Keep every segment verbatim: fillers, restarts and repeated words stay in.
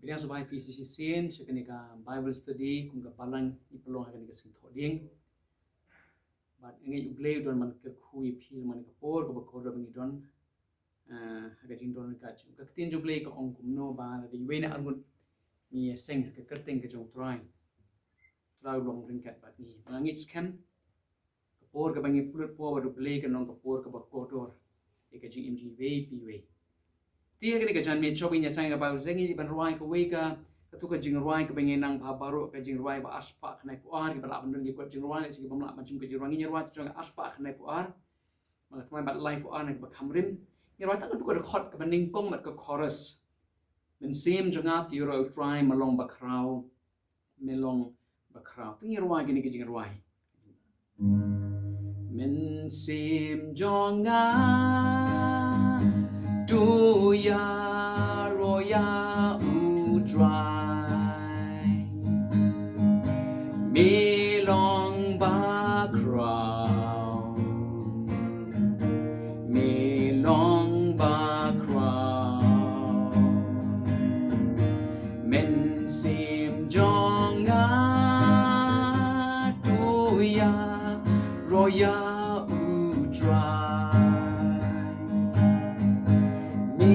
Pdiang sngewbha ïa phi shisien sha kane ka Bible study kum ka balang ngi pynlong ha kane ka sngi Thohdieng. Bad nga ngeit U Blei u don ban kyrkhu ïa phi man ka por kaba kordor ba ngi don, eh, ha ka jingdon ryngkat jong ka ktien jong U Blei ka ong kumno ba lada iwei ne arngut ngi ïaseng ha ka kyrteng ka jong U Trai, U Trai u long ryngkat bad ngi. Ba nga ngeit skhem ka por kaba ngi pynlut por bad U Blei kan long ka por kaba kordor ïa ka jingim jong iwei pa iwei. Te ha kane ka janmiet shuwa ba ngin ïaseng ïa ka Bible, ngi dei ban rwai kawei ka, katto ka jingrwai kaba ngi nang bha baroh, ka jingrwai ba arspah khyndai phew ar, kiba lah ban don ki kot jingrwai, lehse kiba ym lah ban shim ka jingrwai, ngin ïarwai katto ka arspah khyndai phew ar. Ba ka thymmai bad lai phew ar na kaba kham rim. Ngi rwai tang katto ka dkhot kaba nyngkong bad ka chorus. Mynsiem jong nga to ïaroh ïa U Trai, me long bakhraw, me long bakhraw. Te ngi rwai kine ki jingrwai. Mynsiem jong nga to ïaroh ïa U Trai, me long bakhraw, me long bakhraw. Mynsiem jong nga to ïaroh ïa U Trai, me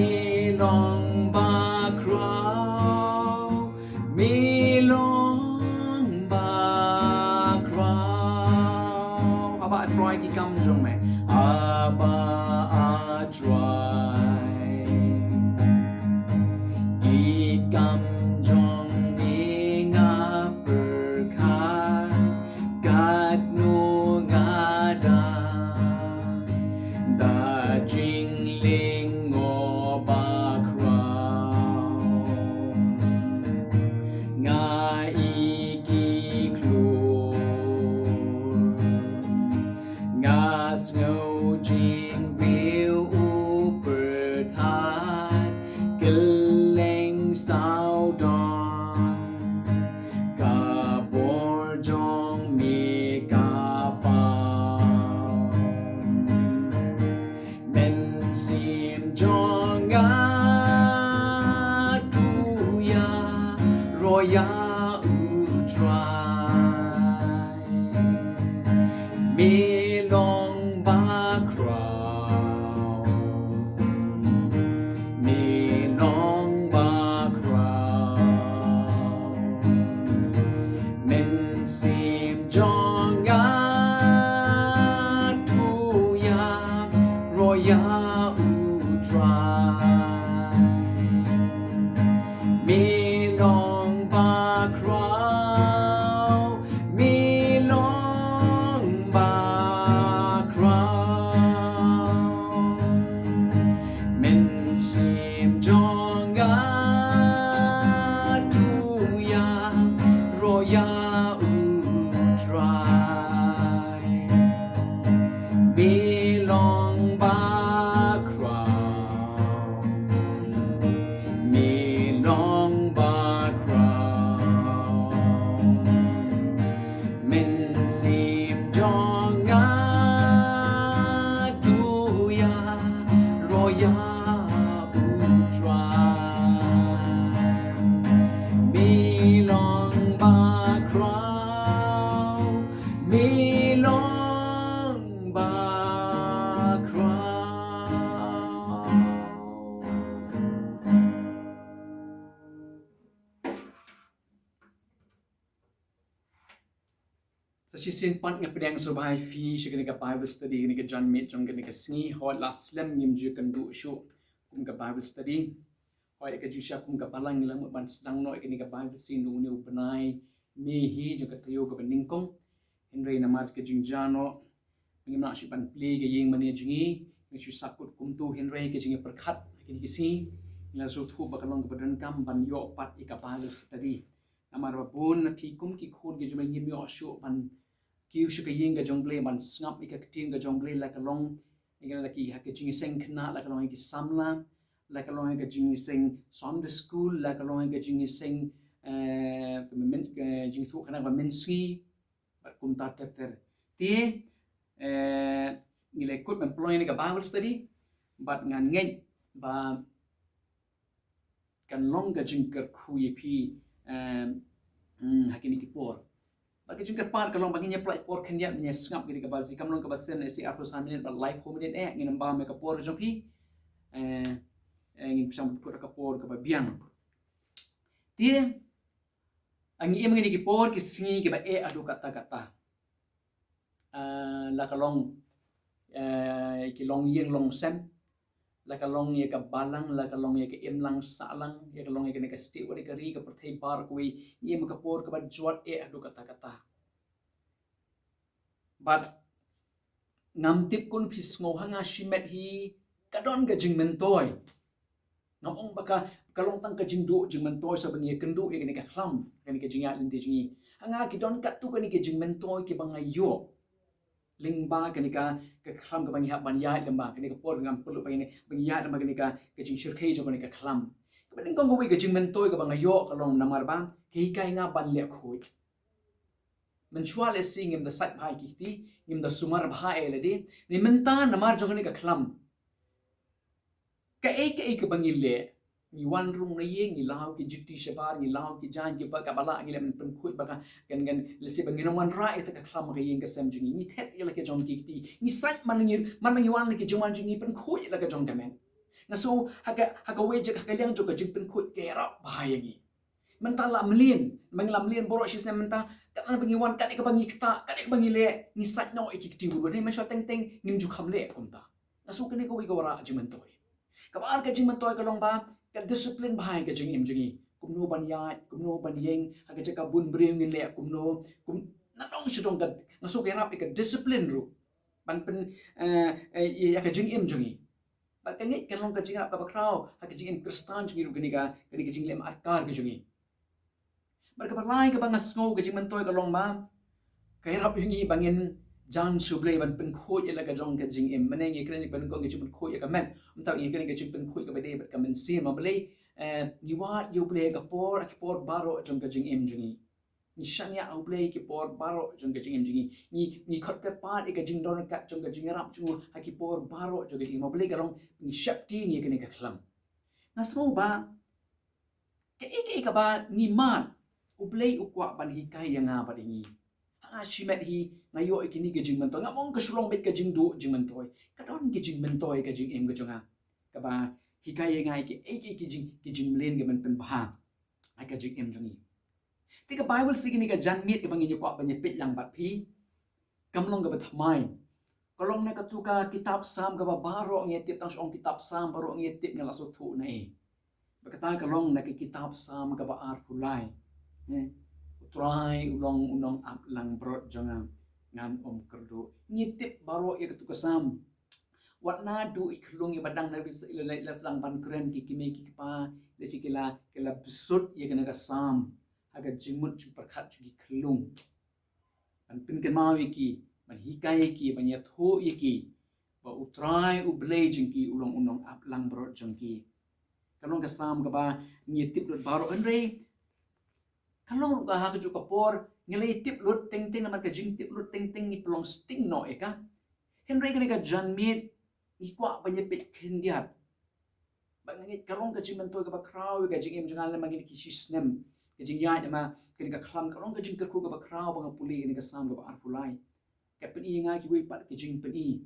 long bakhraw, me long bakhraw. Haba A Trai ki kam jong me, haba A Trai ki kam jong me nga pyrkhat, katno nga da, da jinglyngngoh bakhraw. Nga ïeit ki khlur, nga sngew jingriew u pyrthat, kylleng sawdong ka bor jong me ka paw. Mynsiem jong nga to ïaroh ïa U Trai, me long bakhraw, me long bakhraw. Mynsiem jong nga to ïaroh ïa U Trai, me long bakhraw, me long bakhraw. Mynsiem jong nga to ïaroh ïa U Trai, me long bakhraw, me long bakhraw. Mynsiem jong nga to ïaroh ïa U Trai, me long bakhraw, me long bakhraw. Sa shisien pat nga pdiang sngewbha ïa phi sha kane ka Bible study, kane ka janmiet jong kane ka sngi. Hooid, la slem ngim ju ïakynduh shuh kum ka Bible study. Hooid, ka jingshisha kum ka balang ngi la mut ban sdang noh ïa kane ka Bible study na une u bnai May hi jong ka taïew kaba nyngkong. Hynrei namar ka jingjia noh, ngim lah shuh ban plie ka ïing mane jong ngi, ngi shu sahkut kumto, hynrei ka jingïapyrkhat ha kine ki sngi ngi la sngewthuh ba ka long kaba donkam ban ïoh pat ïa ka Bible study. Namar ba bun na phi kum ki khun ki jong me ngim ïoh shuh ban kiew sha ka ïing ka jong U Blei ban sngap ïa ka ktien ka jong U Blei, la ka long ïa la ki ha ka jingïaseng khynnah, la ka long ïa ki samla, la ka long ïa ka jingïaseng Sunday school, la ka long ïa ka jingïaseng, eh, ka men-, ka jingïathuh khynnah ba mynsngi, bad kumta ter ter. Te, eh, ngi la kut ban pynlong ïa kane ka Bible study, bad ngan ngeit ba kan long ka jingkyrkhu ïa phi, em, mm, ha kine ki por. Bad ka jingkyrpad ka long ba ngin ïa pynlait por khyndiat ban ïa sngap kine ki Baibl, kam long kaba sien, eh, shi arphew san minit bad laiphew minit, eh, ngin ym bam ïa ka por ka jong phi. Eh, eh, ngin pynshong pynkut ha ka por kaba biang. Te, ngi im ha kine ki por ki sngi kiba eh haduh katta katta. Ah, la ka long, eh, ki longïing longsem, la ka long ïa ka balang, la ka long ïa ka imlang sahlang, ïa ka long ïa kane ka state bad ïa ka ri, ka pyrthei baroh kawei, ngi im ha ka por kaba jwat eh haduh katta katta. Bad ngam tip kumno phi sngew, ha nga shimet hi ka don ka jingmyntoi. Ngam ong ba ka, ka long tang ka jingduh jingmyntoi sa ba ngi ïakynduh ïa kane ka khlam, kane ka jingïaid lynti jong ngi. Ha nga ki don katto katne ki jingmyntoi kiba nga ïoh lyngba kane ka, ka khlam kaba ngi hap ban ïaid lyngba, kane ka por ngam pynlut ba ngi, ba ngi ïaid lyngba kane ka, ka jingshyrkhei jong kane ka khlam. Kaba nyngkong kawei ka jingmyntoi kaba nga ïoh ka long namar ba ka hikai nga ban leh khuid. Mynshuwa lehse ngim da sait bha ïa ki kti, ngim da sumar bha ïa lade. Hynrei mynta namar jong kane ka khlam, kaei kaei kaba ngi leh, ngi wan rung na ïing, ngi law ki juti shabar, ngi law ki jaiñ kiba, kaba lah ngi leh ban pynkhuid ba ka, kan, kan, lehse ba ngin ym wanrah ïa ka khlam ha ka ïing ka sem jong ngi. Ngi thet ïa la ka jong ki kti, ngi sait man ngi, man ngi wan na ki jingwan jong ngi, pynkhuid ïa la ka jong ka met. Nga sngew ha ka, ha kawei jaka, ha ka liang jong ka jingpynkhuid ka ïarap bha ïa ngi. Mynta la mlien, ma ngi la mlien baroh shisnem mynta, katba ngi wan, katba ngi ktah, katba ngi leh, ngi sait noh ïa ki kti bun bun. Hynrei mynshuwa teng teng ngim ju kham leh kumta. Nga sngew kane kawei ka wanrah jingmyntoi. Kaba ar ka jingmyntoi ka long ba ka discipline bha ïa ka jingim jong ngi. Kumno ban ïaid, kumno ban ïeng, ha ka jaka bun briew ngin leh kumno, kum, nadong shadong ka, nga sngew ka ïarap ïa ka discipline ruh ban pyn, eh, eh, ïa ka jingim jong ngi. Bad ka ngeit kan long ka jingïarap kaba khraw ha ka jingim Khristan jong ngi ruh kane ka, kane ka jingleh markar ka jong ngi. Bad kaba lai kaba nga sngew ka jingmyntoi ka long ba ka ïarap ïa ngi ba ngin jan sha U Blei ban pynkhuid ïa la ka jong ka jingim. Mynne ngi kren ban kong ka jingpynkhuid ïa ka met, mynta ngi kren ka jingpynkhuid kaba dei bad ka mynsiem. Ma balei, eh, ngi wad ïa U Blei ha ka por, ha ki por baroh jong ka jingim jong ngi. Ngi shaniah ha U Blei ha ki por baroh jong ka jingim jong ngi. Ngi, ngi khot kyrpad ïa ka jingdon ryngkat jong ka jingïarap jong U ha ki por baroh jong ka jingim. Ma balei ka long, ngi sheptieng ïa kane ka khlam. Nga sngew ba kaei kaei kaba ngi mad, U Blei u kwah ban hikai ïa nga bad ïa ngi. Ha nga shimet hi nga ïoh ïa kine ki jingmyntoi. Ngam ong ka shu long beit ka jingduh jingmyntoi, ka don ki jingmyntoi ha ka jingim ka jong nga kaba hikai ïa nga ïa kiei kiei ki jing, ki jingmlien kiban pynbha ha ka jingim jong ngi. Te ka Baibl shi kane ka janmiet kaba ngin ïa kwah ban ïa peit lang bad phi, kam long kaba thymmai. Ka long na katu ka kitab Salm kaba baroh ngi ïa tip, tang shu ong kitab Salm baroh ngi ïa tip ngi la sngewthuh na ei. Ba kata ka long na ka kitab Salm kaba arphew lai. Eh, U Trai u long u nongaplangbrot jong nga, ngan ym kyrduh. Ngi ïa tip baroh ïa katu ka Salm. Wat naduh i khyllung iba dang na bisi la, la, la sdang ban kren ki kmie ki kpa, la shi ki la, ki la bsut ïa kane ka Salm ha ka jingmut jingpyrkhat jong ki khyllung. Ban pynkynmaw ïa ki, ban hikai ïa ki, ban ïathuh ïa ki ba U Trai U Blei jong ki u long u nongaplangbrot jong ki. Ka long ka Salm kaba ngi ïa tip lut baroh, hynrei ka long ruh ka ha kajuh ka por ngi la ïa tip lut teng teng, namar ka jingtip lut teng teng ngi pynlong sting noh ïa ka. Hynrei kane ka janmiet ngi kwah ban ïa peit khyndiat. Ba nga ngeit ka long ka jingmyntoi kaba khraw ïa ka jingim jong nga lem ma kine ki shisnem. Ka jingïaid ma kane ka khlam ka long ka jingkyrkhu kaba khraw ba nga pule kane ka Salm kaba arphew lai. Ka pyni ïa nga kiwei pat ki jingpyni.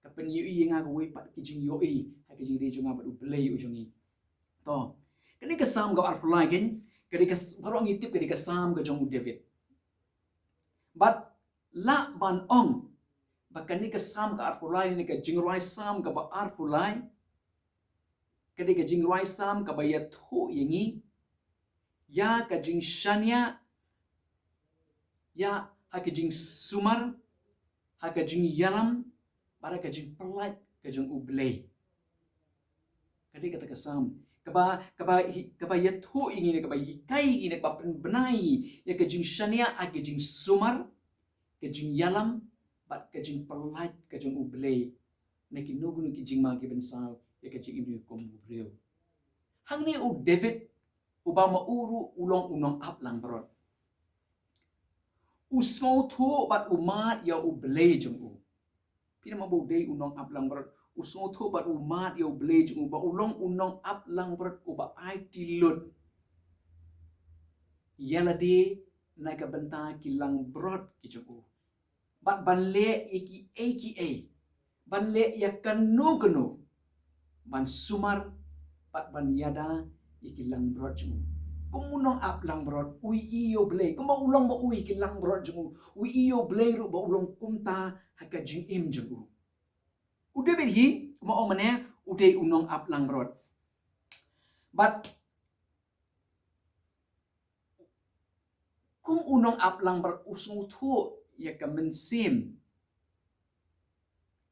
Ka pyni ïa nga kiwei pat ki jingïohi ha ka jingri jong nga bad U Blei u jong ngi. To, kane ka Salm kaba arphew lai kane, kane ka s-, baroh ngi tip kane ka Salm ka jong u David. Bad lah ban ong ba kane ka Salm ka arphew lai, kane ka jingrwai Salm kaba arphew lai, kane ka jingrwai Salm kaba ïathuh ïa ngi ïa ka jingshaniah, ïa ha ka jingsumar, ha ka jingïalam, bad ha ka jingpyllait ka jong U Blei. Ka dei kata ka Salm kaba, kaba hi-, kaba ïathuh ïa ngi ne kaba hikai ïa ngi ne kaba pynbna ïa ngi ïa ka jingshaniah ha ka jingsumar, ka jingïalam, bad ka jingpyllait ka jong U Blei. Na kino kino ki jingma kiban saw ïa ka jingim jong ngi kum u briew. Hangne u David, uba ma u ruh u long u nongaplangbrot, u sngewthuh bad u mad ïa U Blei jong u. Phi namar ba u dei u nongaplangbrot, u sngewthuh bad u mad ïa U Blei jong u ba u long u nongap langbrot uba aiti lut ïa lade na ka bynta ki langbrot ki jong u. Bad ban leh ïa kiei kiei, ban leh ïa kano kano ban sumar bad ban ïada ïa ki langbrot jong u. Kum u nongap langbrot u ïohi ïa U Blei, kumba u long ba u ïohi ïa ki langbrot jong u, u ïohi ïa U Blei ruh ba u long kumta ha ka jingim jong u. U David hi, kumba ong mynne, u dei u nongap langbrot. Bad kum u nongap langbrot u sngewthuh ïa ka mynsiem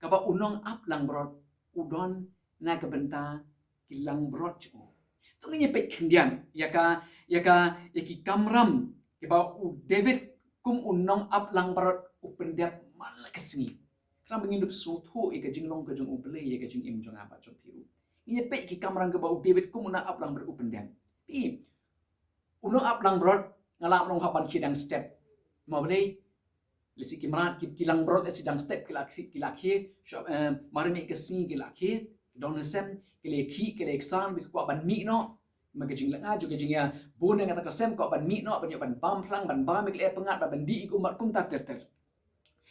kaba u nongap langbrot u don na ka bynta ki langbrot jong u. To ngin ïa peit khyndiat ïa ka, ïa ka, ïa ki kamram kiba u David kum u nongap langbrot u pyndep man la ka sngi. Khnang ba ngin ïoh sngewthuh ïa ka jinglong ka jong U Blei ïa ka jingim jong nga bad jong phi ruh. Ngin ïa peit ki kamram kiba u David kum u nongap langbrot u pyndep. Phi, u nongap langbrot nga lah ban ong u hap ban khie dang step. Mo balei? Lehse ki mrad, ki, ki langbrot lehse dang step ki la khie, ki la khie. Shuwa, eh, mar mih ka sngi ki la khie. Ki don ha sem, ki la khie, ki la ksan, ba ki kwah ban mih noh. Ma ka jingleh nga jong ka jingïabun na kata ka sem, kwah ban mih noh, ban ïoh ban bam phlang, ban bam ïa ka lyer pyngngad, ban, ban dih ïa ka ummat kumta ter ter.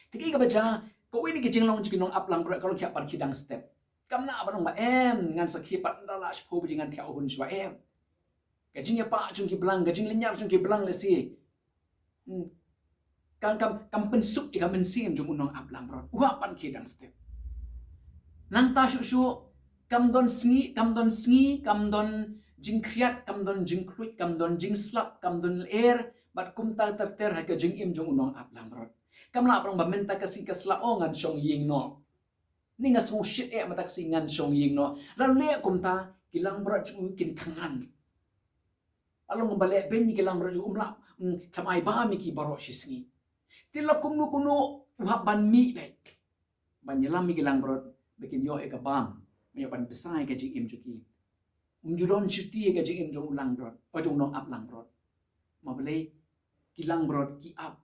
Te kaei kaba jia, kawei na ki jinglong jong ki nongap langbrot ka long ki hap ban khie dang step. Kam lah ban ong ba em, ngan sa khie pat ynda la shiphew baje ngan thiah hun shuwa em. Ka jingïapah jong ki blang, ka jinglynñiar jong ki blang lehse. Hmm. Kam, kam, kam pynsuk ïa ka mynsiem jong u nongap langbrot. U hap ban khie dang step. Nangta shuh shuh, kam don sngi, kam don sngi, kam don jingkhriat, kam don jingkhluit, kam don jingslap, kam don lyer, bad kumta ter ter ha ka jingim jong u nongap langbrot. Kam lah ban ong ba mynta ka sngi ka slap, oh ngan shong ïing noh. Ni nga sngewsih eh mynta ka sngi ngan shong ïing noh. La leh kumta ki langbrot jong u kin thngan. La long ba leh beiñ ki langbrot jong u, um lah, mm, khlem ai bam ïa ki baroh shi sngi. Te la kumno kumno u hap ban mih beit ban ïalam ïa ki langbrot ba kin ïoh ïa ka bam, ban ïoh ban bsa ïa ka jingim jong ki. Um ju don shuti ïa ka jingim jong u langbrot, o jong u nongap langbrot. Ma balei? Ki langbrot ki ap,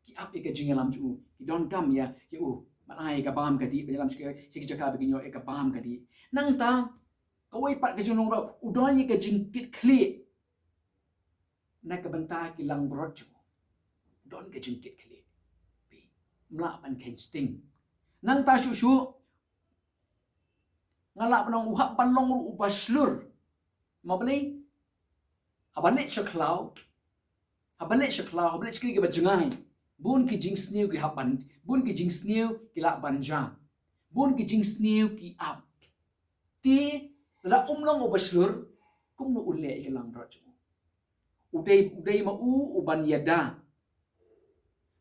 ki ap ïa ka jingïalam jong u, ki donkam ïa, ïa u ban ai ïa ka bam ka dih, ban ïalam sha ki, sha ki jaka ba kin ïoh ïa ka bam ka dih. Nangta kawei pat ka jinglong ruh u don ïa ka jingkitkhlieh na ka bynta ki langbrot jong u. U don ka jingkitkhlieh. Phi, um lah ban kheiñ sting. Nangta shuh shuh nga lah ban ong u hap ban long ruh uba shlur. Ma balei? Haba leit sha khlaw, haba leit sha khlaw, haba leit sha kri kaba jngai, bun ki jingsniew ki hap ban, bun ki jingsniew ki lah ban jia, bun ki jingsniew ki ap. Te lada um long uba shlur, kumno u leh ïa ki langbrot jong u? U dei, u dei ma u uban ïada.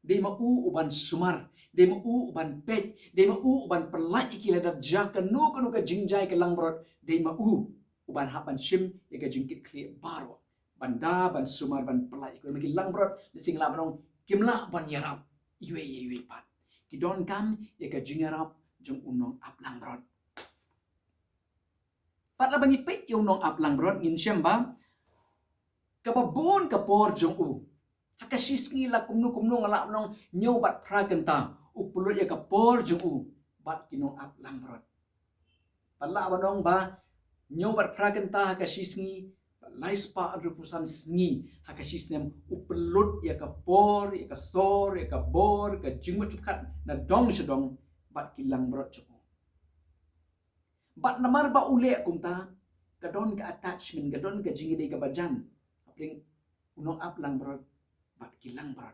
Dei ma u uban sumar, dei ma u uban peit, dei ma u uban pyllait ïa ki lada jia kano kano ka jingjia ïa ki langbrot, dei ma u uban hap ban shim ïa ka jingkitkhlieh baroh. Ban da, ban sumar, ban pyllait ïa ki, namar ki langbrot, lehse nga lah ban ong, kim lah ban ïarap iwei ïa iwei pat. Ki donkam ïa ka jingïarap jong u nongap langbrot. Pat lada ngi peit ïa u nongap langbrot ngin shem ba kaba bun ka por jong u, ha ka shi sngi la kumno kumno nga lah ban ong hynñiew bad phra kynta u pynlut ïa ka por jong u bad ki nongap langbrot. Pat lah ban ong ba hynñiew bad phra kynta ha ka shi sngi, bad lai spah hynriewphew san sngi ha ka shi snem u pynlut ïa ka por, ïa ka sor, ïa ka bor, ka jingmut jingpyrkhat na dong sha dong bad ki langbrot jong u. Bad namar ba u leh kumta, ka don ka attachment, ka don ka jingïadei kaba jan hapdeng u nongap langbrot bad ki langbrot.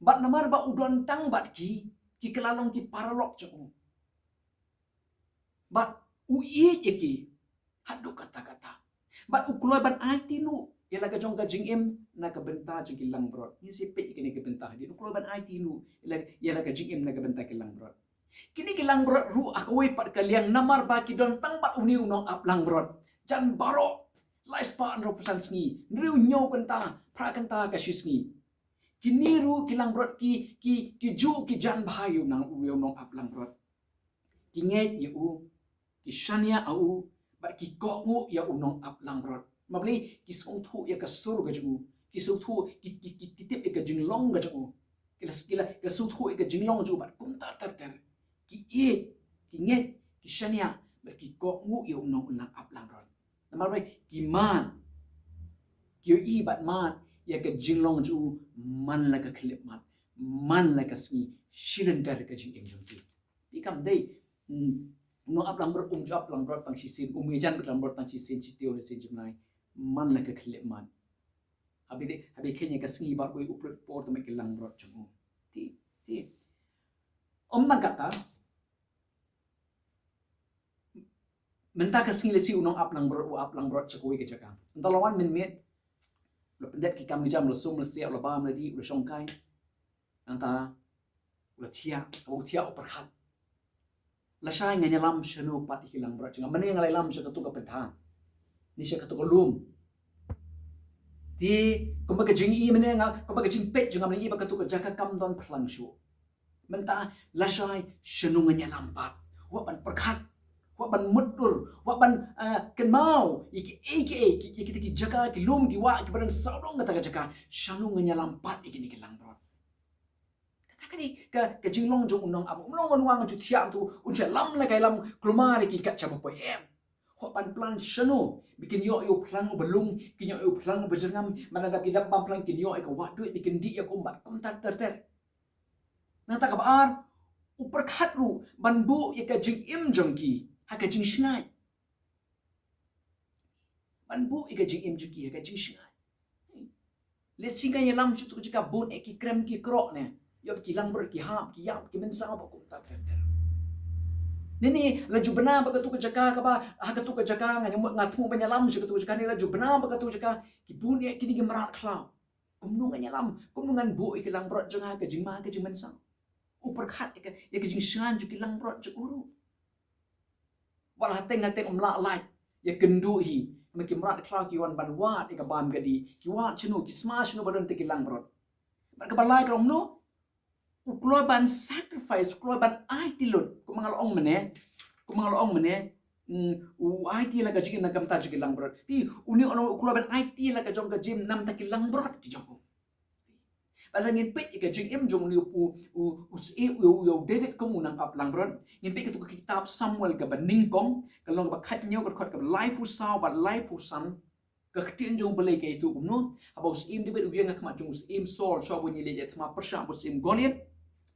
Bad namar ba u don tang bad ki, ki kylla long ki paralok jong u. Bad u ïeit ïa ki haduh katta katta. Bad u kloi ban aiti noh ïa la ka jong ka jingim na ka bynta jong ki langbrot. Ngin sa peit ïa kane ka bynta hadien. U kloi ban aiti noh ïa la, ïa la ka jingim na ka bynta ki langbrot. Kine ki langbrot ruh ha kawei pat ka liang namar ba ki don tang bad une u nongap langbrot. Jan baroh, lai spah hynriewphew san sngi, hynriew hynñiew kynta, phra kynta ha ka shi sngi. Kine ruh ki langbrot ki, ki, ki ju ki jan bha ïa u nang, ïa u nongap langbrot. Ki ngeit ïa u, ki shaniah ïa u, bad ki kohnguh ïa u nongap langbrot. Ma balei? Ki sngewthuh ïa ka sur ka jong u, ki sngewthuh, ki, ki, ki, ki tip ïa ka jinglong ka jong u. Ki la, ki la, ki la sngewthuh ïa ka jinglong jong u bad kumta ter ter. Ki ïeit, ki ngeit, ki shaniah, bad ki kohnguh ïa u nongap langbrot. Namar ba ki mad, ki ïohi bad mad ïa ka jinglong jong u man la ka khyllipmat, man la ka sngi, shilynter ka jingim jong ki. Phi, kam dei, mm, u nongap langbrot um ju ap langbrot tang shisien, um ïajan langbrot tang shisien, shi taïew ne shisien jingmai, man la ka khyllipmat. Haba dei, haba kheiñ ïa ka sngi bad u ïohi por te mad ki langbrot jong u. Te, te. Ym tang katta, mynta ka sngi lehse u nongap langbrot u ap langbrot sha kawei ka jaka. Nangta la wan mynmiet, la pyndet ki kam ki jam, la sum la siap, la bam la dih, la shongkai. Nangta u la thiah, u thiah u pyrkhat. Lashai ngan ïalam shano pat ïa ki langbrot jong nga, mynne nga la ïalam sha katu ka pyrthei, ne sha katu ka lum. Te kumba ka jingïohi mynne nga, kumba ka jingpeit jong nga mynne ba katu ka jaka kam don phlang shuh. Mynta lashai shano ngan ïalam pat. Wat ban pyrkhat, wat ban mutdur, wat ban, eh, kynmaw ïa ki, ïa ki, ïa ki, ïa kita ki jaka, ki lum, ki wah, kiba don sawdong kata ka jaka. Shano ngan ïalam pat ïa kine ki langbrot. Kata ka dei ka, ka jinglong jong u nongap. Um long ban wang ju thiah tu, un shu lam la ka lam, kulmar ïa ki kat sha ba poi em. Hok ban plan shano ba kin ïoh ïa u phlang uba lung, kin ïoh ïa u phlang uba jyrngam, mano da ki dap bam phlang kin ïoh ïa ka wah duh, ba kin dih ïa ka um bad kumta ter ter. Nangta kaba ar, u pyrkhat ruh ban buh ïa ka jingim jong ki ha ka jingshngaiñ. Ban buh ïa ka jingim jong ki ha ka jingshngaiñ. Lehse ngan ïalam sha katu ka jaka bun eh ki krem ki krok ne. Ïoh ki langbrot ki hap, ki ïap, ki mynsaw ba kumta ter ter. Ne ne, la ju bna ba katu ka jaka kaba, ha katu ka jaka nga ïa mut nga thmu ban ïalam sha katu ka jaka ne, la ju bna ba katu ka jaka ki bun eh kine ki mrad khlaw. Kumno ngan ïalam, kumno ngan buh ïa ki langbrot jong nga ha ka jingma ka jingmynsaw. U pyrkhat ïa ka, ïa ka jingshngaiñ jong ki langbrot jong u ruh. Wat la hateng hateng um lah lait ïa kynduh hi. Namar ki mrad khlaw ki wan ban wad ïa ka bam ka dih. Ki wad shano, ki sma shano ba don te ki langbrot. Bad kaba lai ka long no, u kloi ban sacrifice, u kloi ban aiti lut. Kumba nga la ong mynne, kumba nga la ong mynne, mm, u aiti la ka jingim na ka bynta jong ki langbrot. Phi, une u kloi ban aiti la ka jong ka jingim na ka bynta ki langbrot ki jong u. Bad lada ngin peit ïa ka jingim jong une u, u, u, u, u David kum u nongap langbrot. Ngin peit katu ka kitab Samuel kaba nyngkong, ka lynnong kaba khathynñiew, ka dkhot kaba laiphew saw bad laiphew san. Ka ktien jong U Blei ka ïathuh kumno. Haba u syiem David u ïeng ha khmat jong u syiem Saul, shuwa ba un ïaleh ïa ka thma pyrshah bad u syiem Goliath.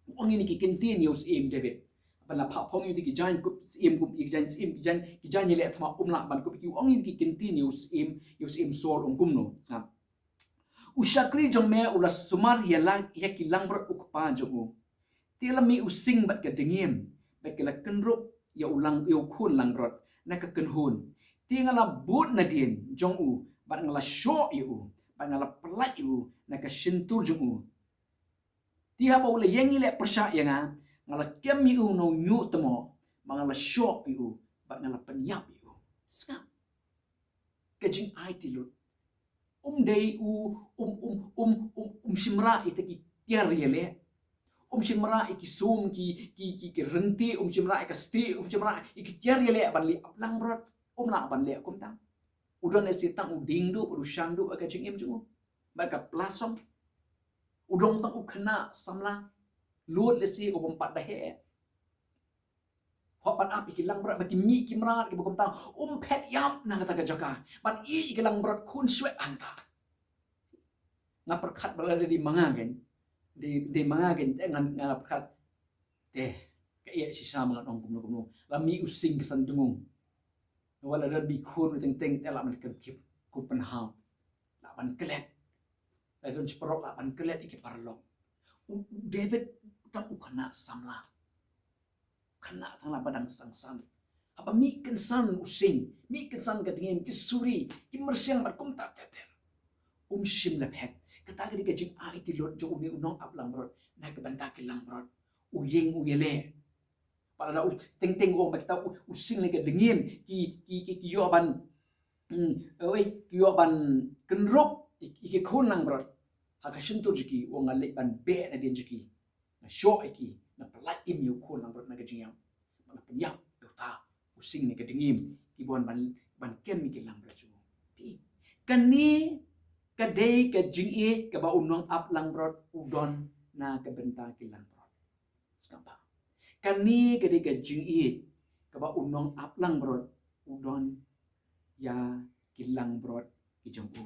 U ong ïa kine ki kyntien ïa u syiem David. Ban la phah phong ïa ki jaiñ kup syiem, kup ïa ki jaiñ syiem, ki jaiñ, ki jaiñ ïaleh thma um lah ban kup ïa ki, u ong ïa kine ki kyntien ïa u syiem, ïa u syiem Saul, u ong kumno. Sngap. U shakri jong me u la sumar ïa la, ïa ki langbrot u kpa jong u. Te la mih u sing bad ka dngiem, bad ki la kynrup ïa u lang, ïa u khun langbrot na ka kynhun. Te nga la bud nadien jong u, bad nga la shoh ïa u, bad nga la pyllait ïa u na ka shyntur jong u. Te haba u la ïeng ïaleh pyrshah ïa nga, nga la kem ïa u na u ñiuh tmoh, bad nga la shoh ïa u, bad nga la pynïap ïa u. Sngap. Ka jingaiti lut. Um dei u, um, um, um, um, um shim rah ïa kita ki tiar ïaleh. Um shim rah ïa ki sum, ki, ki, ki, ki rynti, um shim rah ïa ka sti, um shim rah ïa ki tiar ïaleh ban leh ap langbrot. Um lah ban leh kumta. U don lehse tang u dieng duh bad u shan duh ha ka jingim jong u. Bad ka plasong. U don tang u khynnah samla. Lut lehse u bym pat da heh. Hok ban ap ïa ki langbrot, ba ki mih ki mrad kiba kumta, um phet ïap na kata ka jaka. Ban ïeh ïa ki langbrot khun swet hangta. Nga pyrkhat ba lada dei ma nga kein, dei, dei ma nga kein, te ngan, nga pyrkhat, te ka ïeh shisha ma ngan ong kumno kumno. La mih u sing ka san dngung. Wat la don ba i khun teng teng te lah ban kyrkip, kum pynhaw. Lah ban klet. La don shi paralok lah ban klet ïa ki paralok. U, u David tang u khynnah samla. Khynnah samla ba dang sangsan. Haba mih kynsan u sing, mih kynsan ka dngiem, ki suri, ki myrsiang bad kumta ter ter. Um shym la phet. Kata ka dei ka jingaiti lut jong une u nongap langbrot na ka bynta ki langbrot. U ïeng u ïaleh. Pat lada u teng teng u ong ba kita u, u sing la ka dngiem, ki, ki, ki, ki ïoh ban, mm, oi, ki ïoh ban kynrup ïa, ïa ki khun langbrot. Ha ka shyntur jong ki, u ong nga leit ban beh nadien jong ki. Nga shoh ïa ki, nga pyllait im ïa u khun langbrot na ka jingïap. Nga pynïap ïa uta u sing na ka dngiem, kiba wan ban, ban kem ïa ki langbrot jong u. Phi, kane ka dei ka jingïeit kaba u nongap langbrot u don na ka bynta ki langbrot. Sngap bha. Kane ka dei ka jingïeit kaba u nongap langbrot u don ïa ki langbrot ki jong u.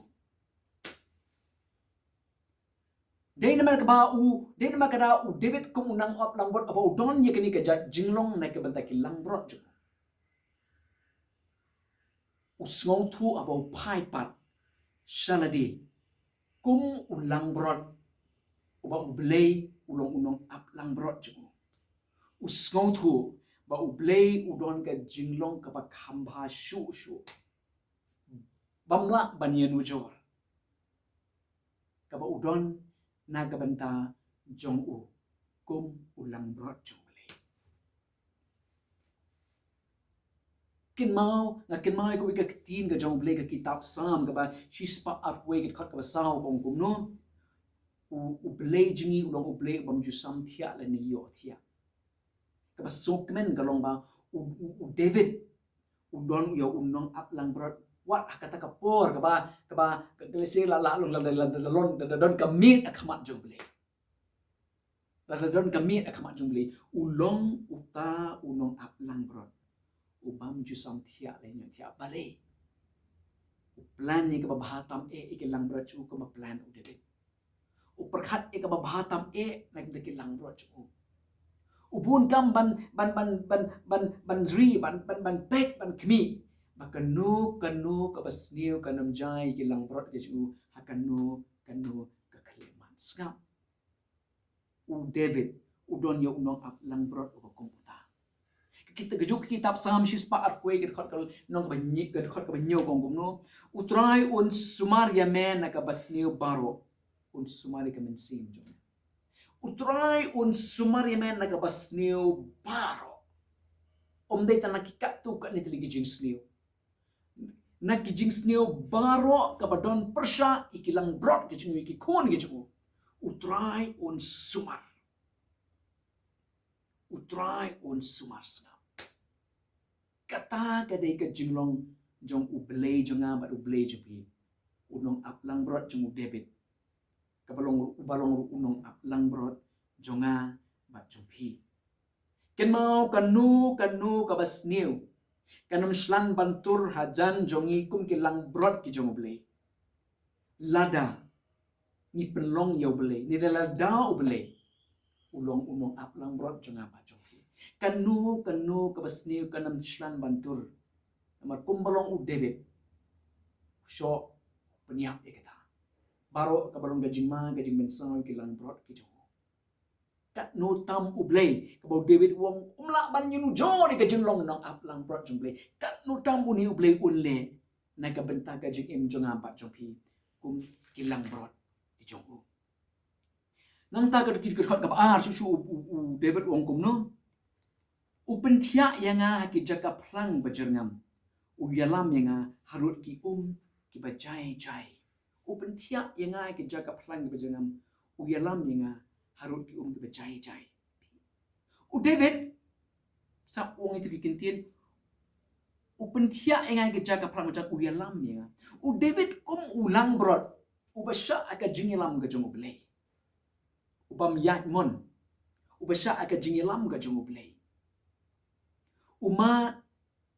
Dei namar kaba u, dei namar kaba u David kum u nongap langbrot, haba u don ïa kane ka jait jinglong na ka bynta ki langbrot jong u, u sngewthuh haba u phai pat sha lade kum u langbrot, uba U Blei u long u nongap langbrot jong u. U sngewthuh ba U Blei u don ka jinglong kaba kham bha shuh shuh, bym lah ban ïanujor, kaba u don na ka bynta jong u kum u langbrot jong U Blei. Kynmaw, nga kynmaw ïa kawei ka ktien ka jong U Blei, ka kitab Salm kaba shispah arphew wei, ka dkhot kaba saw, ka ong kumno: U, U Blei jong ngi u long U Blei u bym ju sam thiah lane ïoh thiah. Kaba sngewkmen ka long ba u, u, u David u don ïa u nongap langbrot wat ha kata ka por kaba, kaba, ka, ka lehse la, la, la, la, la, la, la, la, la, la don ka miet ha khmat jong U Blei. La, la don ka miet ha khmat jong U Blei. U long uta u nongap langbrot u bym ju sam thiah lane ïoh thiah, balei? U plan ïa kaba bha tam eh ïa ki langbrot jong u, kumba plan u David. U pyrkhat ïa kaba bha tam eh na ka bynta ki langbrot jong u. U bun kam ban, ban, ban, ban, ban, ban ri, ban, ban, ban peit, ban khmih ba kano kano kaba sniew kan ym jia ïa ki langbrot ki jong u ha kano kano ka khyllipmat. Sngap, u David u don ïa u nongap langbrot uba kum uta. Ka kita, ka juk kitab Salm shispah arphew wei, ka dkhot ka, nong kaba nyi, ka dkhot kaba hynñiew, ka ong kumno: U Trai un sumar ïa me na kaba sniew baroh, un sumar ïa ka mynsiem jong me. U Trai un sumar ïa me na kaba sniew baroh. Ym dei tang na ki katto katne tylli ki jingsniew, na ki jingsniew baroh kaba don pyrshah ïa ki langbrot ki jong u, ïa ki khun ki jong u, U Trai un sumar. U Trai un sumar. Sngap, kata ka dei ka jinglong jong U Blei jong nga bad U Blei jong phi. U nongap langbrot jong u David, kaba long, uba long ruh u nongap langbrot jong nga bad jong phi. Kynmaw, kano kano kaba sniew kan ym shlan ban tur hajan jong ngi kum ki langbrot ki jong U Blei. Lada ngi pynlong ïa U Blei, ne lada U Blei u long u nongap langbrot jong nga bad jong phi, kano kano kaba sniew kan ym shlan ban tur. Namar kumba long u David, u shoh pynïap ïa kata. Baroh kaba long ka jingma, ka jingmynsaw, ki langbrot ki jong u. Katno tam U Blei, kaba u David u ong, um lah ban ïanujor ïa ka jinglong nongap langbrot jong U Blei. Katno tam une U Blei un leh na ka bynta ka jingim jong nga bad jong phi kum ki langbrot ki jong u. Nangta ka, ka, ka dkhot kaba ar, shuh shuh u, u, u David u ong kumno: U pynthiah ïa nga ha ki jaka phlang bajyrngam, u ïalam ïa nga harud ki um kiba jai jai. U pynthiah ïa nga ha ki jaka phlang kiba jyrngam, u ïalam ïa nga harud ki um kiba jai jai. U David, sa u ong ïa kito ki ktien, u pynthiah ïa nga ha ki jaka phlang bajyrngam, u ïalam ïa nga. U David kum u langbrot uba shah ha ka jingïalam ka jong U Blei, u bym ïaid mon, uba shah ha ka jingïalam ka jong U Blei. U mad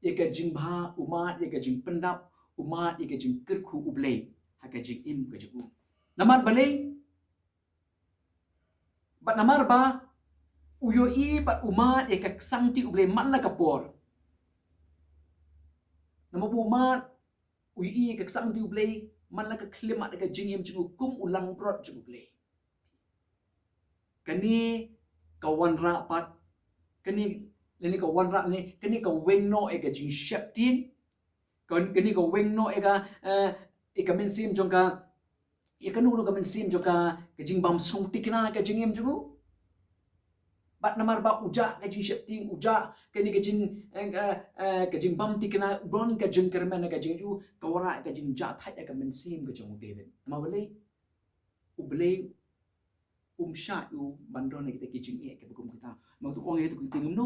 ïa ka jingbha, u mad ïa ka jingpyndap, u mad ïa ka jingkyrkhu U Blei ha ka jingim ka jong u. Namar balei? Bad namar ba u ïohi bad u mad ïa ka ksangti U Blei man la ka por. Namar ba u mad, u ïohi ïa ka ksangti U Blei man la ka khyllipmat ha ka jingim jong u kum u langbrot jong U Blei. Kane ka wanrah pat, kane, lane ka wanrah ne, kane ka weng noh ïa ka jingsheptieng, kan, kane ka weng noh ïa ka, eh, ïa ka mynsiem jong ka, ïa kano kano ka mynsiem jong ka, ka jingbym sngewthikna ha ka jingim jong u. Bad namar ba u jah ka jingsheptieng, u jah kane ka jing, eh, eh, eh, ka jingbym thikna, u don ka jingkyrmen ha ka jingim jong u, ka wanrah ïa ka jingjahthait ha ka mynsiem ka jong u David. Namar balei? U Blei um shah ïa u ban don ïa kita ki jingeh kiba kum kita. Namar kata u ong ïa kito ki ktien kumno: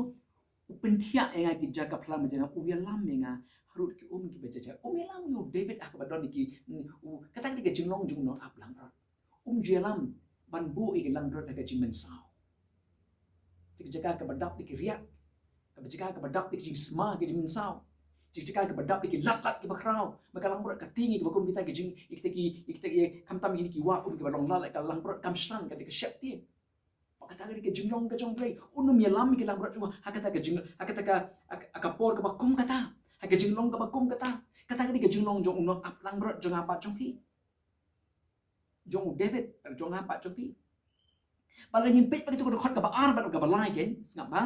U pynthiah ïa nga ha ki jaka phlang bajyrngam, u ïalam ïa nga harud ki um kiba jai jai. Um ïalam ïa u David ha kaba don ïa ki, mm, u, kata ka dei ka jinglong jong u nongap langbrot. Um ju ïalam ban buh ïa ki langbrot ha ka jingmynsaw. Jaka kaba dap da ki riat, kaba jaka kaba dap da ki jingsma ki jingmynsaw, jaka kaba dap da ki lad lad kiba khraw. Ma ka langbrot ka tieng ïa kiba kum kita ki jing, ïa kita ki, ïa kita ki, khamtam ïa ki wah um kiba long lad lad, ka langbrot kam shlan, ka dei ka sheptieng. Bad kata ka dei ka jinglong ka jong U Blei. Un ym ïalam ïa ki langbrot jong u ha kata ka jing, ha kata ka, ha ka por kaba kum kata, ha ka jinglong kaba kum kata. Kata ka dei ka jinglong jong u nongap langbrot jong nga bad jong phi, jong u David, jong nga bad jong phi. Bad lada ngin peit bad kito ka dkhot kaba ar bad kaba lai, keiñ, sngap bha.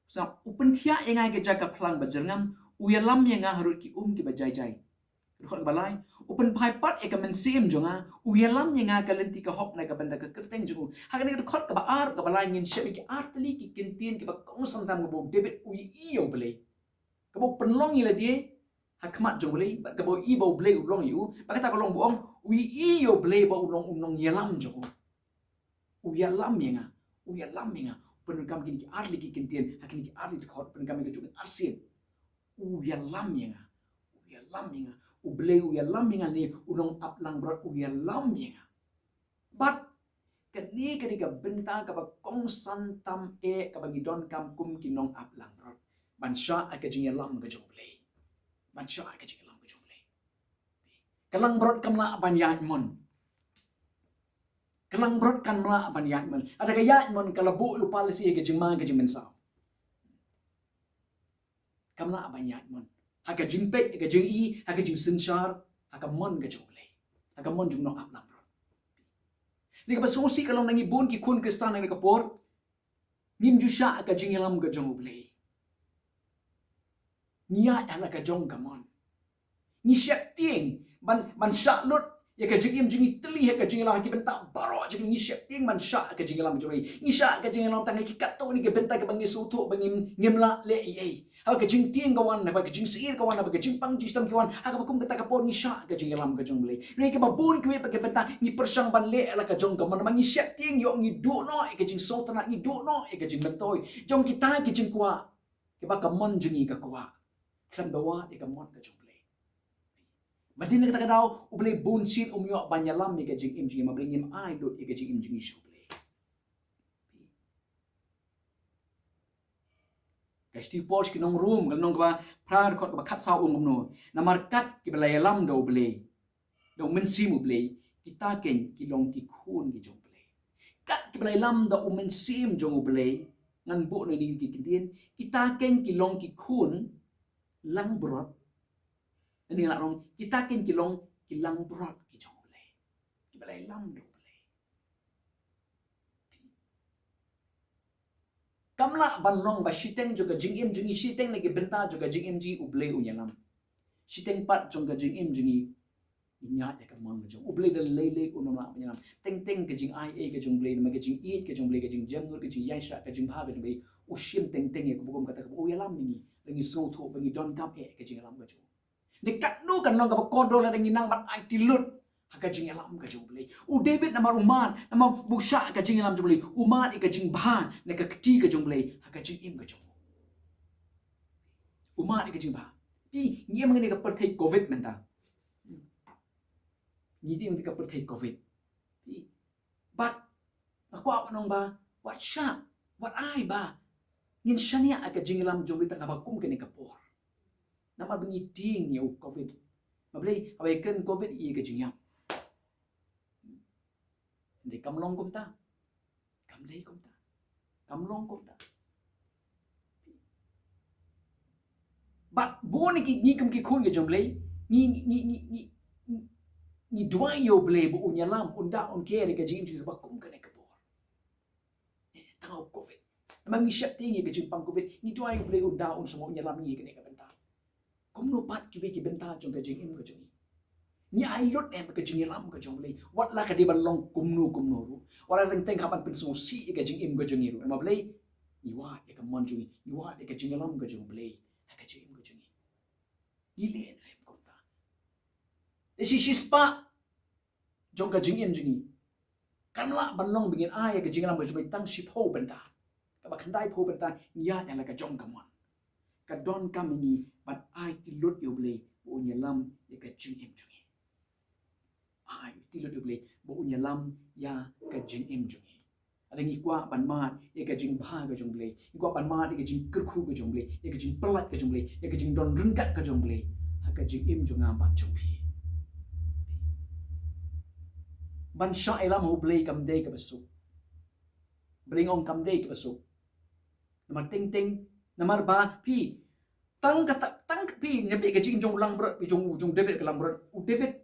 Sngap, u pynthiah ïa nga ïa ka jaka phlang ba jyrngam, u ïalam ïa nga harud ki um kiba jai jai. Dkhot kaba lai, u pynphai pat ïa ka mynsiem jong nga, u ïalam ïa nga ha ka lynti ka hok na ka bynta ka kyrteng jong u. Ha kane ka dkhot kaba ar, kaba lai ngin shem ïa ki ar tylli ki kyntien kiba kongsan tam kaba u David u ïohi ïa U Blei, kaba u pynlong ïa lade ha khmat jong U Blei, bad kaba u ïohi ba U Blei u long ïa u, bad kata ka long ba u ong, u ïohi ïa U Blei ba u long u nongïalam jong u. U ïalam ïa nga, u ïalam ïa nga. Pyndonkam kine ki ar tylli ki kyntien ha kine ki ar tylli ki dkhot, pyndonkam ïa ka jong ka arsien. U ïalam ïa nga, u ïalam ïa nga. U Blei u ïalam ïa nga, ne u nongap langbrot u ïalam ïa nga. Bad kane ka dei ka bynta kaba kongsan tam eh kaba ngi donkam kum ki nongap langbrot, ban shah ha ka jingïalam ka jong U Blei. Ban shah ha ka jingïalam ka jong U Blei. Ka langbrot kam lah ban ïaid mon. Ka langbrot kam lah ban ïaid mon. Lada ka ïaid mon, ka la buh lypa lesi ïa ka jingma ka jingmynsaw. Kam lah ban ïaid mon ha ka jingpeit, ha ka jingïohi, ha ka jingsynshar, ha ka mon ka jong U Blei, ha ka mon jong u nongap langbrot. Kane kaba sngewsih ka long, na ngi bun ki khun Khristan ha kane ka por, ngim ju shah ha ka jingïalam ka jong U Blei. Ngi ïaid ha la ka jong ka mon. Ngi sheptieng ban, ban shah lut ïa ka jingim jong ngi tylli ha ka jingïalam, ha ki bynta baroh jong ngi. Ngi sheptieng ban shah ha ka jingïalam jong U Blei. Ngi shah ha ka jingïalam tang ha ki katto katne ki bynta kiba ngi sngewthuh ba ngim, ngim lah leh ei ei. Haba ka jingtieng ka wan, haba ka jingsyier ka wan, haba ka jingpang jingshitom ki wan, ha kaba kum kata ka por ngi shah ha ka jingïalam ka jong U Blei. Hynrei kiba bun kiwei pat ki bynta ngi pyrshang ban leh ha la ka jong ka mon, namar ngi sheptieng ïoh ngi duh noh ïa ka jingsngewtynnat, ngi duh noh ïa ka jingmyntoi jong kita ki jingkwah kiba ka mon jong ngi ka kwah khlem da wad ïa ka mon ka jong U Blei. Bad hadien kata ka daw U Blei bunsien um ïoh ban ïalam ïa ka jingim jong ngi, namar U Blei ngim ai lut ïa ka jingim jong ngi sha U Blei. Ka shithi u Paul sha ki nong Rom, ka lynnong kaba phra, dkhot kaba khatsaw, u ong kumno: Namar kat kiba la ïalam da U Blei, da U Mynsiem U Blei, kita keiñ ki long ki khun ki jong U Blei. Kat kiba la ïalam da U Mynsiem jong U Blei, ngan buh noh ïa kine ki kyntien, kita keiñ ki long ki khun langbrot. Lane ngan lah ong, kita keiñ ki long ki langbrot ki jong U Blei, kiba la ïalam da U Blei. Kam lah ban long ba shiteng jong ka jingim jong ngi, shiteng na ki bynta jong ka jingim jong ngi U Blei un ïalam. Shiteng pat jong ka jingim jong ngi, ngi ñiah ïa ka mon ka jong U Blei, da lei lei un ym lah ban ïalam. Teng teng ka jingai ei ka jong U Blei, namar ka jingïeit ka jong U Blei, ka jingjemnud, ka jingïaishah, ka jingbha ka jong U Blei, u shim teng teng ïa kaba kum kata, kaba u ïalam ïa ngi, lada ngi sngewthuh, ba ngi donkam eh ka jingïalam ka jong u. Ne katno kan long kaba kordor lada ngi nang ban aiti lut ha ka jingïalam ka jong U Blei. U David namar u mad, namar ba u shah ha ka jingïalam jong U Blei, u mad ïa ka jingbha na ka kti ka jong U Blei ha ka jingim ka jong u. U mad ïa ka jingbha. Phi, ngi ïa mynta ka pyrthei Covid mynta. Ngi ïa mynta ka pyrthei Covid. Phi, bad nga kwah ban ong ba wat shah, wat ai ba ngin shaniah ha ka jingïalam jong U Blei tang haba kum kane ka por. Namar ba ngi tieng ïa u Covid. Ma Blei, haba ïakren Covid ïa ka jingïap. Hynrei kam long kumta. Kam dei kumta. Kam long kumta. Bad bun ngi, ngi kum ki khun ki jong U Blei, ngi, ngi, ngi, ngi, ngi, ngi duwai ïa U Blei ba un ïalam, un da, un ker ïa ka jingim jong ngi haba kum kane ka por. Tang ha u Covid. Namar ngi sheptieng ïa ka jingpang Covid, ngi duwai ïa U Blei un da, un sngewbha, un ïalam ïa kane ka bynta. Kumno pat kiwei ki bynta jong ka jingim ka jong ngi? Ngi ai lut ne em ha ka jingïalam ka jong U Blei, wat la ka dei ban long kumno kumno ruh? Wat la teng teng hap ban pynsngewsih ïa ka jingim ka jong ngi ruh. Namar balei? Ngi wad ïa ka mon jong ngi, ngi wad ïa ka jingïalam ka jong U Blei ha ka jingim ka jong ngi. Ngi leh ne em kumta? Te shi, shispah jong ka jingim jong ngi, kam lah ban long ba ngin ai ïa ka jingïalam ka jong U Blei tang shiphew bynta. Kaba khyndaiphew bynta ngi ïaid ha la ka jong ka mon. Ka donkam ïa ngi ban aiti lut ïa U Blei ba un ïalam ïa ka jingim jong ngi. Aiti lut ïa U Blei ba un ïalam ïa ka jingim jong ngi. Lada ngi kwah ban mad ïa ka jingbha ka jong U Blei, ngi kwah ban mad ïa ka jingkyrkhu ka jong U Blei, ïa ka jingpyllait ka jong U Blei, ïa ka jingdon ryngkat ka jong U Blei ha ka jingim jong nga bad jong phi. Ban shah ïalam ha U Blei kam dei kaba suk. Balei nga ong kam dei kaba suk? Namar teng teng, namar ba phi, tang ka, tang ka phi, nga phi ka jingim jong u langbrot, jong u, jong u David ka langbrot. U David,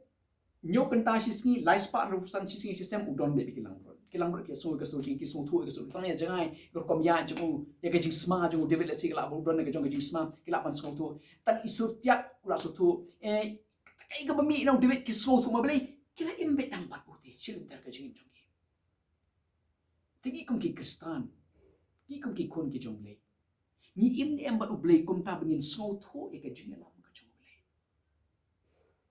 hynñiew kynta shi sngi, lai spah hynriewphew san shi sngi shi sem, u don beit ki langbrot. Ki langbrot ki sngew ïa ka sur jong, ki sngewthuh ïa ka sur. Tang ïa jngai, ka rukom ïaid jong u, ïa ka jingsma jong u David, lehse ki lah ban don ïa ka jong ka jingsma, ki lah ban sngewthuh. Tang i sur tiak, u la sngewthuh. Eh, kaei kaba mih na u David ki sngewthuh, ma balei, ki la im beit tang bad u te, shi lynter ka jingim jong ki. Te ngi kum ki Khristan, ngi kum ki khun ki jong U Blei, ngi im ne em bad U Blei kumta ba ngin sngewthuh ïa ka jingïalam ka jong U Blei?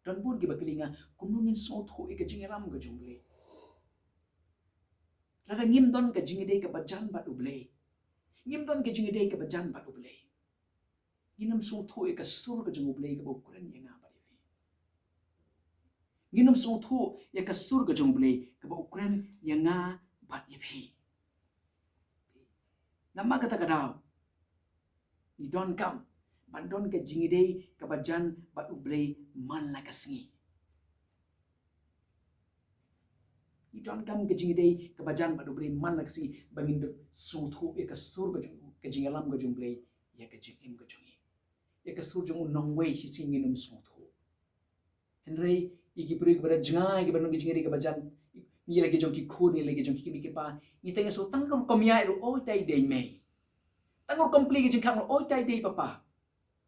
Don bun kiba kylli nga, kumno ngin sngewthuh ïa ka jingïalam ka jong U Blei? Lada ngim don ka jingïadei kaba jan bad U Blei, ngim don ka jingïadei kaba jan bad U Blei, ngin ym sngewthuh ïa ka sur ka jong U Blei kaba u kren ïa nga bad ïa phi. Ngin ym sngewthuh ïa ka sur ka jong U Blei kaba u kren ïa nga bad ïa phi. Namar kata ka daw, ngi donkam ban don ka jingïadei kaba jan bad U Blei man la ka sngi. Ngi donkam ka jingïadei kaba jan bad U Blei man la ka sngi, ba ngin da sngewthuh ïa ka sur ka jong, ka jingïalam ka jong U Blei ïa ka jingim ka jong ngi. Ïa ka sur jong u nongwei shi sngi ngin ym sngewthuh. Hynrei ïa ki briew kiba da jngai, kiba don ka jingïadei kaba jan, ngi la ki jong ki khun, ngi la ki jong ki kmie ki kpa, ngi tang ïa shu tang ka rukom ïaid ruh, oi tai dei mei. Tang ka rukom plie ka jingkhang ruh, oi tai dei papa.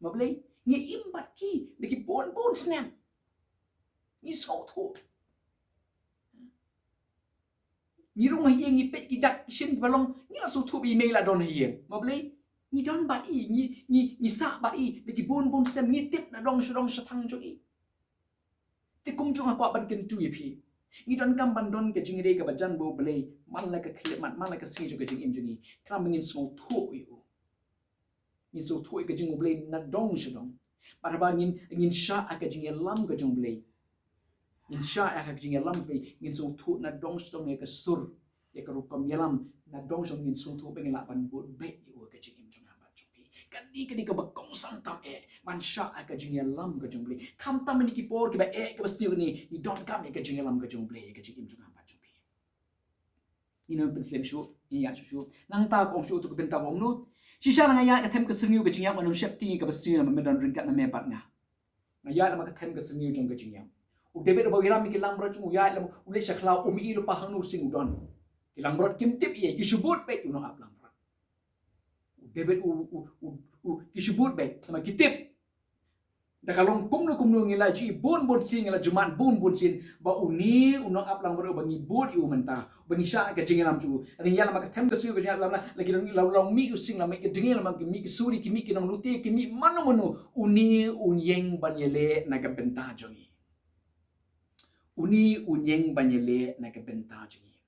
Ma balei? Ngi im bad ki da ki bun bun snem. Ngi sngewthuh. Ngi rung ha ïing, ngi peit ki dak ki shin kiba long, ngi la sngewthuh ba i mei la don ha ïing. Ma balei? Ngi don bad i, ngi, ngi, ngi sah bad i da ki bun bun snem, ngi tip na dong sha dong shaphang jong i. Te kumjuh nga kwah ban kyntu ïa phi, ngi donkam ban don ka jingïadei kaba jan bad U Blei man la ka khyllipmat, man la ka sngi jong ka jingim jong ngi, khnang ba ngin sngewthuh ïa u. Ngin sngewthuh ïa ka jong U Blei na dong sha dong. Bad haba ngin, ngin shah ha ka jingïalam ka jong U Blei, ngin shah ha ka jingïalam U Blei, ngin sngewthuh na dong sha dong ïa ka sur, ïa ka rukom ïalam, na dong sha dong ngin sngewthuh ba ngin lah ban bud beit ïa u ha ka jingim jong nga bad jong phi. Kane, kane kaba kongsan tam eh ban shah ha ka jingïalam ka jong U Blei. Khamtam ha kine ki por kiba eh kiba sniew, kane ngi donkam ïa ka jingïalam ka jong U Blei ha ka jingim jong nga bad jong phi. Ngin ym pynslem shuh, ngin ïaid shuh shuh. Nangta ka ong shuh uto u bynta ba ong kumno: Shisha nga ïaid ka them ka syrngiew ka jingïap, ngan ym sheptieng ïa kaba sniew namar me don ryngkat na me bad nga. Nga ïaid lem ha ka them ka syrngiew jong ka jingïap. U David uba u ïalam ïa ki langbrot jong u, u ïaid lem, u leit sha khlaw, um i lypa hangno u sing u don. Ki langbrot kim tip ïa, ki shu bud beit u nongap langbrot. U David u, u, u, u, ki shu bud beit, namar ki tip. Da ka long kumno kumno ngi la ju i bun bun sien, ngi la ju mad bun bun sien, ba une u nongap langbrot uba ngi bud ïa u mynta, uba ngi shah ka jingïalam jong u. Ngi ïaid lem ha ka them ka syrngiew ka jingïap, la, la ki long, la long mih u sing, la mih ka jingïalam, la mih ki suri, ki mih ki nonglute, ki mih mano mano, une un ïeng ban ïaleh na ka bynta jong ngi. Une un ïeng ban ïaleh na ka bynta jong ngi.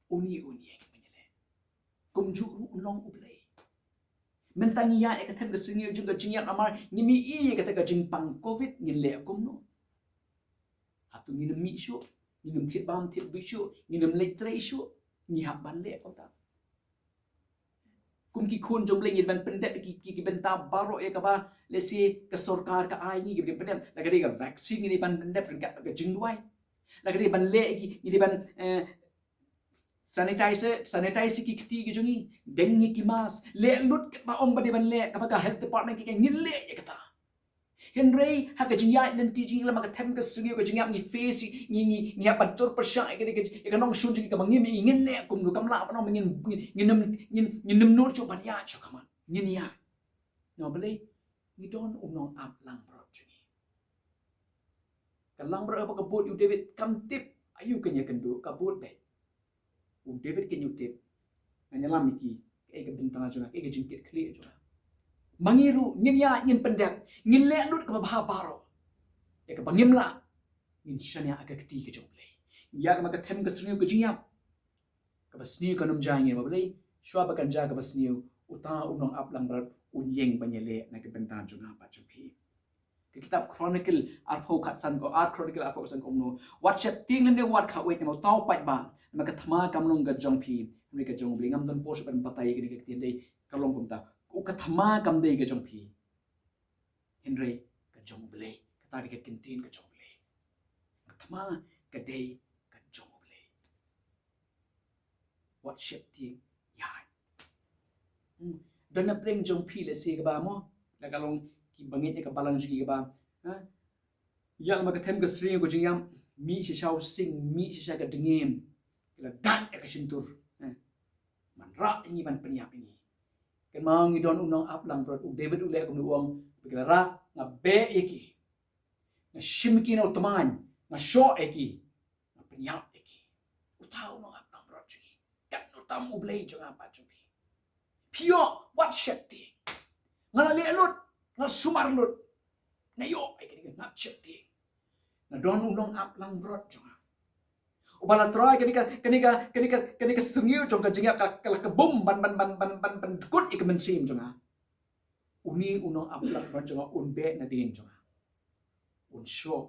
Une un ïeng ban ïaleh. Kumjuh ruh u long U Blei. Mynta ngi ïaid ïa ka them ka syrngiew jong ka jingïap namar ngim i ïa kata ka jingpang covid, ngin leh kumno? Hato ngin ym mih shuh, ngin ym thied bam thied bieit shuh, ngin ym leit trei shuh? Ngi hap ban leh kumta. Kum ki khun jong U Blei ngi dei ban pyndep ki, ki, ki bynta baroh ïa kaba lehse ka sorkar ka ai ngi, ngi dei ban pyndep. La ka dei ka vaccine ngi dei ban pyndep ryngkat ka jingduwai. La ka dei ban leh ki, ngi dei ban, eh, sanitizer, sanitizer ki kti ki jong ngi, deng ïa ki mask, leh lut kaba ong ba dei ban leh, kaba ka health department ki, ki ngin leh ïa kata. Hynrei ha ka jingïaid lynti jong ngi lem ha ka them ka syrngiew ka jingïap ngi face, ngi, ngi, ngi hap ban tur pyrshah ïa ka, ïa ka, ïa ka nongshun jong ngi kaba ngim i, ngin leh kumno, kam lah ban ong ba ngin, ngin, ngin ym, ngin, ngin ym nud shuh ban ïaid shuh, kynmaw. Ngin ïaid. Namar balei? Ngi don u nongap langbrot jong ngi. Ka langbrot kaba ka bud ïa u David, kam tip aïu kan ïakynduh, ka bud beit. U David kan ïatip, ngan ïalam ïa ki, kaei ka bynta jong nga, kaei ka jingkit khlieh jong nga. Ma ngi ruh ngin ïaid, ngin pyndep, ngin leh lut kaba bha baroh ïa kaba ngim lah, ngin shaniah ha ka kti ka jong U Blei. Ïa kaba ka them ka syrngiew ka jingïap, kaba sniew kan ym jia ïa ngi, ma balei? Shuwa ba kan jia kaba sniew, uta u nongap langbrot un ïeng ban ïaleh na ka bynta jong nga bad jong phi. Ka Kitab Chronicle arphew khatsan ko, ar Chronicle arphew khatsan ko kumno. Wat sheptieng ne wat kha wei ne mo tau pait ba. Namar ka thma kam long ka jong phi, hynrei ka jong U Blei. Ngam don por shuh ban batai ïa kane ka ktien, dei ka long kumta. U ka thma kam dei ka jong phi, hynrei ka jong U Blei. Kata dei ka ktien ka jong U Blei. Ka thma ka dei ka jong U Blei. Wat sheptieng ïa. Hmm. Don na pdeng jong phi lehse kaba mo, la ka long ki bangeit ïa ka balang jong ki kaba, ha? Ïa ma ka them ka sri ko jingïap, mih shisha u sing, mih shisha ka dngiem, ki la dak ïa ka shyntur, ha? Man rah ïa ngi ban pynïap ïa ngi. Kynmaw ngi don u nongap langbrot, u David u leh kumno, u ong, ba ki la rah, nga beh ïa ki, nga shim ki na u tmaiñ, nga shoh ïa ki, nga pynïap ïa ki. Uta u nongap langbrot jong ngi. Katno tam U Blei jong nga bad jong phi. Phi ïoh wat sheptieng. Nga la leh lut, nga la sumar lut. Nga ïoh ai kane ka ngap sheptieng. Nga don u nongap langbrot jong nga. Uba la trai kane ka, kane ka, kane ka, kane ka syrngiew jong ka jingïap ka, ka la ka bum ban, ban, ban, ban, ban, ban dkut ïa ka mynsiem jong nga. Une u nongap langbrot jong nga un beh nadien jong nga. Un shoh,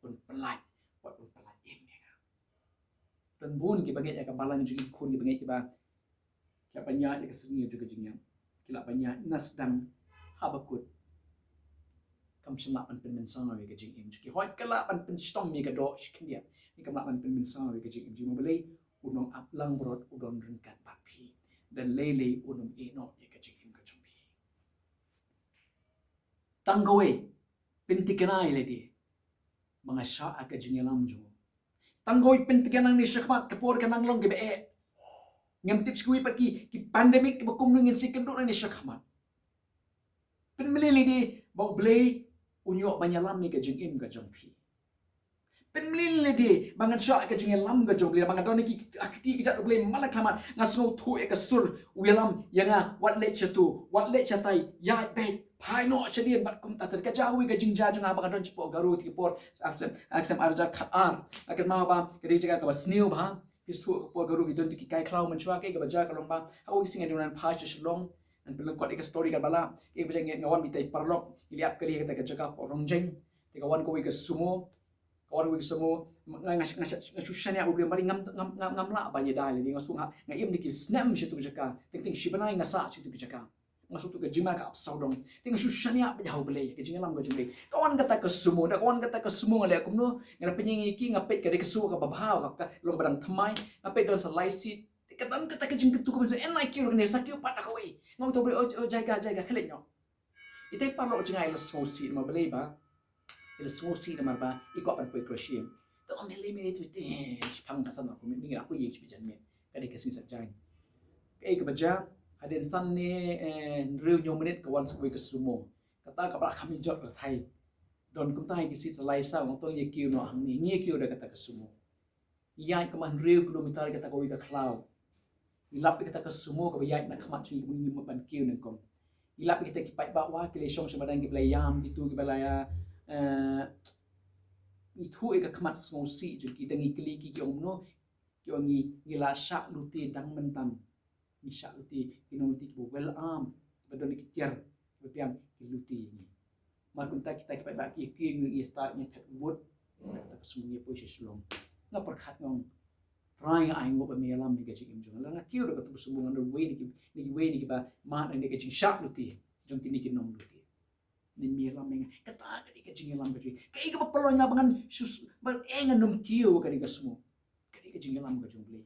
un pyllait, wat un pyllait im ïa nga. Don bun ki bangeit ïa ka balang jong ngi, khun ki bangeit kiba, ki la pynïaid ïa ka syrngiew jong ka jingïap. Ki la pynïaid na sdang ha bakut. Kam shym lah ban pynmynsaw ïa ka jingim jong ki. Hooid ka lah ban pynshitom ïa ka doh shi khyndiat. Hynrei kam lah ban pynmynsaw ïa ka jingim jong U Blei. U nongap langbrot u don ryngkat bad phi. Da lei lei un ym ïeh noh ïa ka jingim ka jong phi. Tang kawei, pynthikna ïa lade ba nga shah ha ka jingïalam jong u. Tang kawei pynthikna nangne shakhmat, ka por ka nang long kaba eh. Ngam tip shuh kawei pat ki, ki pandemic kiba kumno ngin sa ïakynduh nangne shakhmat. Pynmlien lade ba U Blei un ïoh ban ïalam ïa ka jingim ka jong phi. Pynmlien lade ba ngan shah ka jingïalam ka jong U Blei, ba nga don ha ki, ha kti ka jait U Blei man la ka khmat, nga sngewthuh ïa ka sur u ïalam ïa nga, wat leit shatu, wat leit shatai, ïaid beit, phai noh shadien bad kumta ter. Ka jaw ïa ka jingjia jong nga ba nga don shapoh Garo ha ki por, ha ka snem, ha ka snem ar hajar khatar. Nga kynmaw ba ka dei ka jaka kaba sniew bha. Phi sngewthuh ka por Garo ki don ki kai khlaw mynshuwa, kaei kaba jia ka long ba ha kawei ka sngi nga dei ban phai sha Shillong, ngan pynlyngkot ïa ka story kaba lah. Kaei kaba jia, nga wan beit tai paralok, ngi leit ap kali ha kata ka jaka hapoh Rongjeng. Te ka wan kawei ka sumo, ka wan kawei ka sumo, nga, nga, nga, nga shu shaniah ba U Blei, ngam, ngam, ngam, ngam lah ban ïada lade, nga shu, nga, nga im da ki snem sha tu ka jaka, teng teng shi bnai nga sah sha tu ka jaka. Nga sngewthuh ka jingma ka ap sawdong. Te nga shu shaniah beit ha U Blei, ka jingïalam ka jong U Blei. Ka wan kata ka sumo, da ka wan kata ka sumo nga leh kumno, nga da pynïeng ïa ki, nga peit ka dei ka sumo kaba bha, ka, ka long ba dang thymmai, nga peit don sa lai seat. Te ka don kata ka jingkyntu kumno, en lai kiew kane, sa kiew pat da kawei. Nga ong to U Blei, oh, oh, jaiga, jaiga, khlem noh. Ita i paralok jong nga i la sngewsih namar balei ba, i la sngewsih namar ba i kwah ban poi Croatia. Te ong, me lei me lei, te shiphang ka san, ko me ngi la poi ïing shi bijan me. Ka dei ka sngi Saitjaiñ. Kaei kaba jia, hadien san ne, eh, hynriew hynñiew minit ka wan sa kawei ka sumo. Kata kaba la kham ïa jot rthai. Don kumta ïa ki seat sa lai saw, nga ong to ïa kiew noh hangne, ngi ïa kiew da kata ka sumo. Ngi ïaid kumba hynriew kilometer ïa kata kawei ka khlaw. Ngi lap ïa kata ka sumo kaba ïaid na khmat jong ngi, ngi mut ban kiew nyngkong. Ngi lap ïa kita ki paidbah, wa ki la shong sha madan, kiba la ïam, kito kiba la ïa, eh, ngi thuh ïa ka khmat sngewsih jong ki, da ngi kylli ki, ki ong kumno, ki ong ngi, ngi la shah lute dang mynta. Ngi shah lute, ki nonglute kiba well armed, kiba don ki tiar kiba biang, ki lute ïa ngi. Mar kumta kita ki paidbah ki ïa kiew, ngi ïa start, ngi ïa phet vote. Kata ka sngi ngi ïa poi sha Shillong. Nga pyrkhat, nga ong, Trai, nga ainguh ba me ïalam ïa ka jingim jong nga. Lada nga kiew da katu ka sumo, ngan don wei na ki, na kiwei na kiba mad na ka jingshah lute jong kine ki nonglute. Nin me ïalam ïa nga. Kata ka dei ka jingïalam ka jong U Blei. Kaei kaba pynlong ïa nga ba ngan shu, ba eh ngan ym kiew ha ka dei ka sumo. Ka dei ka jingïalam ka jong U Blei.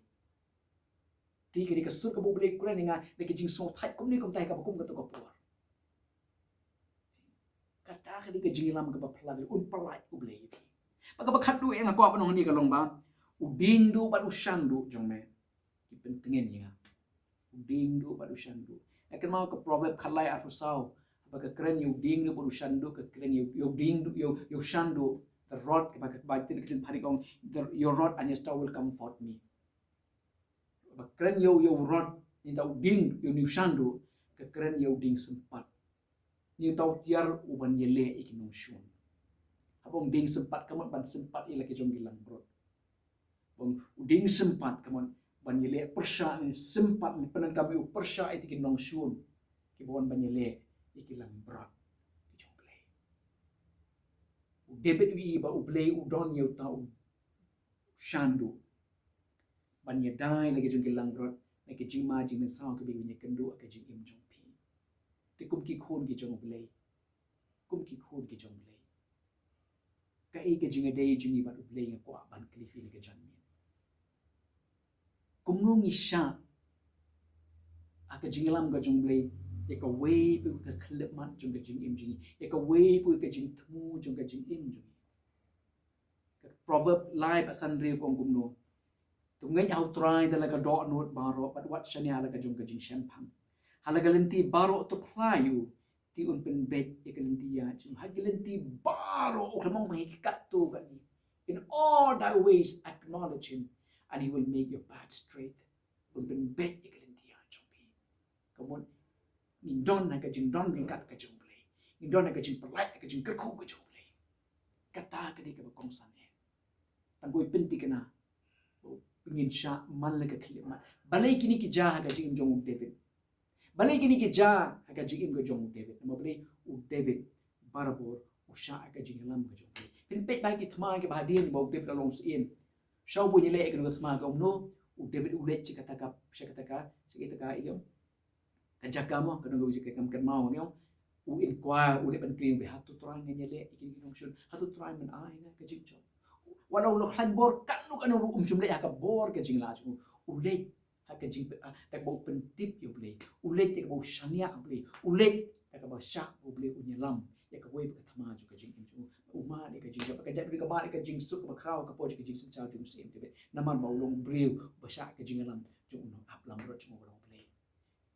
Te ka dei ka sur kaba U Blei u kren ïa nga, da ka jingsngewthuh kumne kumta, kaba kum kata ka por. Kata ka dei ka jingïalam kaba phylla, un pynlait U Blei ïa phi. Bad kaba khatduh ïa nga kwah ban ong hangne ka long ba, u dieng duh bad u shan duh jong me ki pyntngen ïa nga. U dieng duh bad u shan duh. Nga kynmaw ka Proverb khatlai arphew saw, ba ka kren ïa u dieng duh bad u shan duh, ka kren ïa u, ïa u dieng duh, ïa u, ïa u shan duh. The rod, kaba, kaba ktien, ktien Phareng ong, the, your rod and your staff will comfort me. Ba kren ïa u, ïa u rod, nangta u dieng, ïa une u shan duh, ka kren ïa u dieng sympat. Nangta u tiar u ban ïaleh ïa ki nongshun. Haba ong dieng sympat, ka mut ban sympat ïa la ki jong ki langbrot. Bad u dieng sympat, ka mut ban ïaleh pyrshah ne sympat ne pyndonkam ïa u pyrshah ïa ki nongshun. Kiba wan ban ïaleh ïa ki langbrot ki jong U Blei. U David u ïohi ba U Blei u don ïa uta u shandu ban ïada ïa la ka jong ki langbrot na ka jingma jingmynsaw kaba u ïakynduh ha ka jingim jong phi. Te kum ki khun ki jong U Blei, kum ki khun ki jong U Blei, kaei ka jingïadei jong ngi bad U Blei, nga kwah ban kylli phi na ka janmiet. Kumno ngi shah ha ka jingïalam ka jong U Blei ïa kawei pat ka khyllipmat jong ka jingim jong ngi, ïa kawei pat ka jingthmu jong ka jingim jong ngi? Ka Proverb lai bad san hynriew ka ong kumno: To ngeit ha U Trai da la ka dohnud baroh, bad wat shaniah ha la ka jong ka jingshemphang. Ha la ka lynti baroh to phla ïa u, te un pynbeit ïa ka lynti ïaid jong u. Ha ka lynti baroh, u khlem ong ba ngi katto katne. In all thy ways acknowledge him, and he will make your path straight. Un pynbeit ïa ka lynti ïaid jong phi. Ka mut ngin don ha ka jingdon ryngkat ka jong U Blei, ngin don ha ka jingpyllait, ha ka jingkyrkhu ka jong U Blei. Kata ka dei kaba kongsan eh. Tang kawei pynthikna, ngin shah man la ka khyllipmat. Balei kine ki jia ha ka jingim jong U David? Balei kine ki jia ha ka jingim ka jong U David? Namar balei? U David barabor u shah ha ka jingïalam ka jong U Blei. Phin peit ba ki thma kiba hadien ba U David u la long syiem, shuwa ba un ïaleh ïa kano ka thma, ka ong kumno? U David u leit sha kata ka, sha kata ka, sha kata ka, ïa, ka jaka mo, ka dang ka jaka kam kynmaw, ïa, u inquire, u leit ban kylli, hato Trai ngan ïaleh ïa kine ki nongshun? Hato Trai men ai ïa nga ka jingjop? Wat la u la khlaiñ bor katno katno ruh, um shym leit ha ka bor ka jingleh jong u. U leit ha ka jing, ha, da kaba u pyntip ïa U Blei. U leit da kaba u shaniah U Blei. U leit da kaba shah U Blei, un ïalam ïa kawei pat ka thma jong ka jingim jong u. U mad ïa ka jingjop, ka jingim, ka mad ïa ka jingsuk kaba khraw ha ka por jong ka jingsynshar jong u Syiem David. Namar ba u long u briew ba shah ka jingïalam jong u nongap langbrot jong u, ba long U Blei.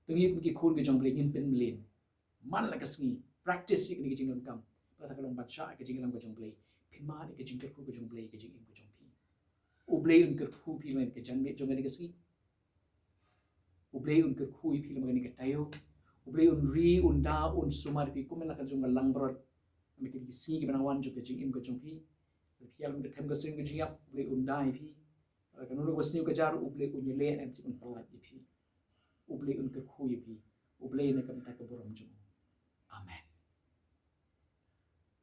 To ngi kum ki khun ka jong U Blei ngin pynmlien man la ka sngi, practice ïa kane ka jingdonkam. Ba kata ka long ban shah ka jingïalam ka jong U Blei. Phin mad ïa ka jingkyrkhu ka jong U Blei ha ka jingim ka jong phi. U Blei un kyrkhu ïa phi lem ka janmiet jong kane ka sngi. U Blei un kyrkhu ïa phi lem kane ka taïew. U Blei un ri, un da, un sumar ïa phi kum la ka jong ka langbrot ha kine ki sngi kiba nang wan jong ka jingim ka jong phi. Phi ïalam ka them ka seng ka jingïap, U Blei un da ïa phi. Lada kano kaba sniew ka jia, U Blei un ïaleh, un pyllait ïa phi. U Blei un kyrkhu ïa phi. U Blei na ka